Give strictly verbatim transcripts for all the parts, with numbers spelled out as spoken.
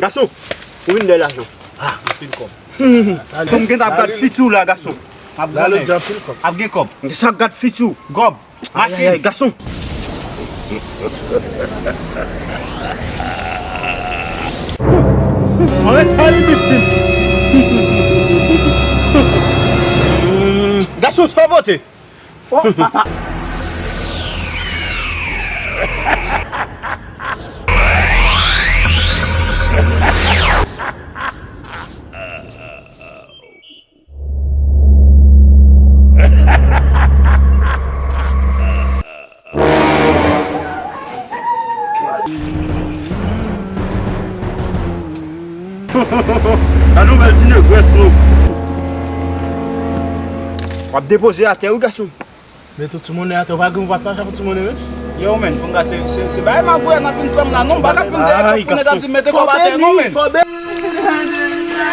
Gason, ou vin dèyè lajan. Ah, anpil kòb. Pou m gen ap gad fiti w la, gason. M ap gen kòb. Ap gen kòb. M sa gad fiti w. Kòb. Machin. Ay, ay, gason. Anlè tali di. Gason, sa pote. Oh, papa. Gade yon bèl ti negrès, non. W ap depoze atè, wi, gason. Mete tout timonnen atè, ou pa gen yon vwat lajan pou timonnen menm? Yo, menn, konn gade, se, se, se bagay magouya n ap vin fè m la, non, m pa ka vin dèyè kòb pou nèg ap di mete kòb atè, non, menn. Fò beni, fò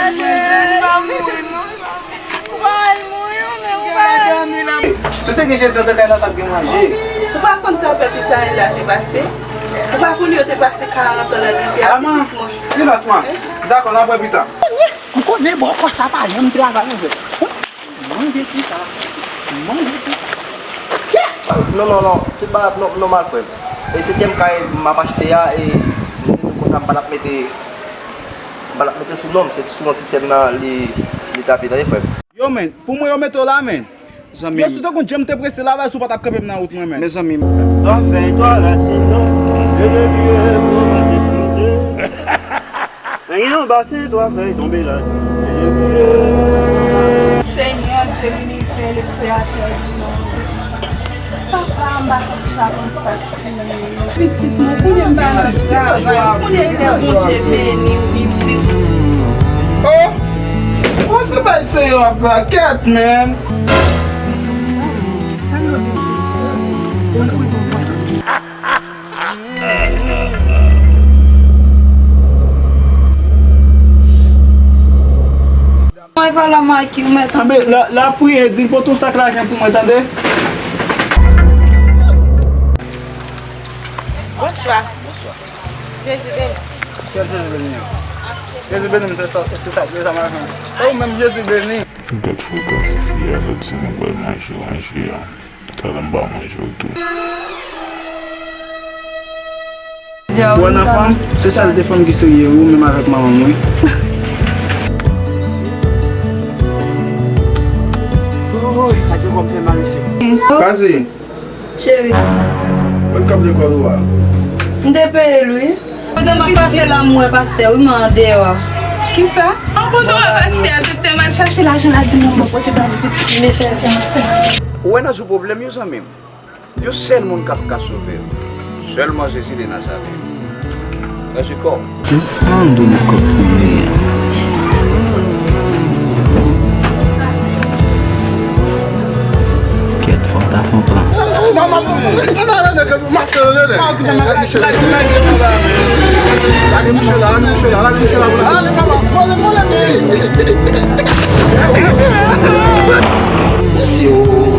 beni. Ou pa al mouri, ou menm, ou pa al mouri. Si w te gen Jezi, w te kay la, t ap gen manje. Ou pa konn sa pèp Izrayèl la te pase? Ou pa konnen yo te pase karant an nan dezè a, pitit mwen? Silans, man. Dakò, n a pran pita. M konnen bòkò sa pa janm travay avè. Manje pita. Manje pita. Non, non, non. Tout bagay ap nò-, nòmal, frè m. E setyèm kay m ap achte a, e konsa m pa t ap mete, m pa t ap mete sou non m, se sou non ti sè m nan li, li t ap ye, tande, frè m. Yo, menn, pou mwen yo mete w la, menn. Zanmi m. Yo, si w te konn jan m te prese la, si w pa t ap kanpe m nan wout mwen, menn. Mezanmi. Dwa fèy, dwa rasin, non. E depi yo kòmanse chante. Men gen yon basen, dwa fèy tonbe la. E depi yo. Seigneur Dieu l'univers, le créateur du monde. Papa, m pa konn sa pou m fè ak timoun yo. Pitit mwen, kounye m pa nan travay, kounye lè Bondye beni pitit. Oh! What's the best thing off my cat, man? Mwen pa la, Mikey, ou mèt. Anben, la, la priye, di l pote yon sak lajan pou mwen, tande? Bonswa. Bonswa. Jezi beni. Kè Jezi beni an. Jezi beni, m se sa, se sa, se sa, m a fè. Ou menm, Jezi beni. Gad frekans fi a sot di nou pral manje, manje a. Talè m pa manje w tou. Ou wè nan fanm, se sèl de fanm ki serye, ou menm avèk manman m, wi. Woy, adye kò m fè mal, mesye. Pase. Cheri. Mwen kòb lekòl ou a. M te peye l, wi. Pandan m ap pase la, m wè pastè, wi, mwen andeyò. Ki sa? An, pandan w wè pastè a, se te m al chache lajan la, di non, mwen pote ba li pitit mesye a. Ou wè nan sou pwoblèm yo, zanmi m. Yon sèl moun k ap ka sove w. Sèlman Jezi de Nazarèt. Nan sou kò w. An, done kòb ti nèg la. Kèt, fò w ta fè yon plan. Lage mouche la, lage mouche la, lage mouche la pou la. Ale, mama, vole, vole, vole. Mesye, o,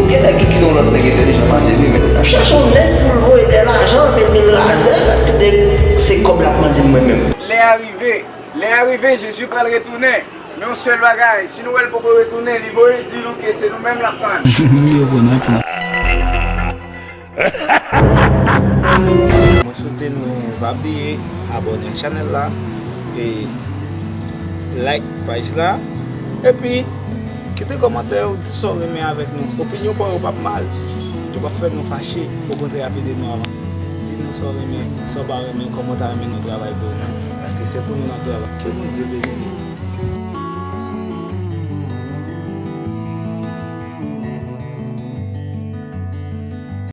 gen nèg ki kite yon lòt nèg entèlijan pase li, men. L ap chache yon nèg pou l voye dèyè lajan, men li lajan, se kòb l ap mande mwen menm. Lè a rive, lè a rive, Jezi pral retounen. Men yon sèl bagay, si nou wè l poko retounen, li voye di nou ke se nou menm l ap tann. Yo bon nan plan. Mwen swete nou pa bliye abòne ak chanèl la, e like paj la, epi kite kòmantè w, di sa w renmen avèk nou. Opinyon pa w yo p ap mal, yo p ap fè nou fache, okontrè, y ap ede nou avanse. Di nou sa w renmen, sa w pa renmen, kòman w ta renmen nou travay pou nou, paske se pou nou n ap travay. Ke Bondye beni nou.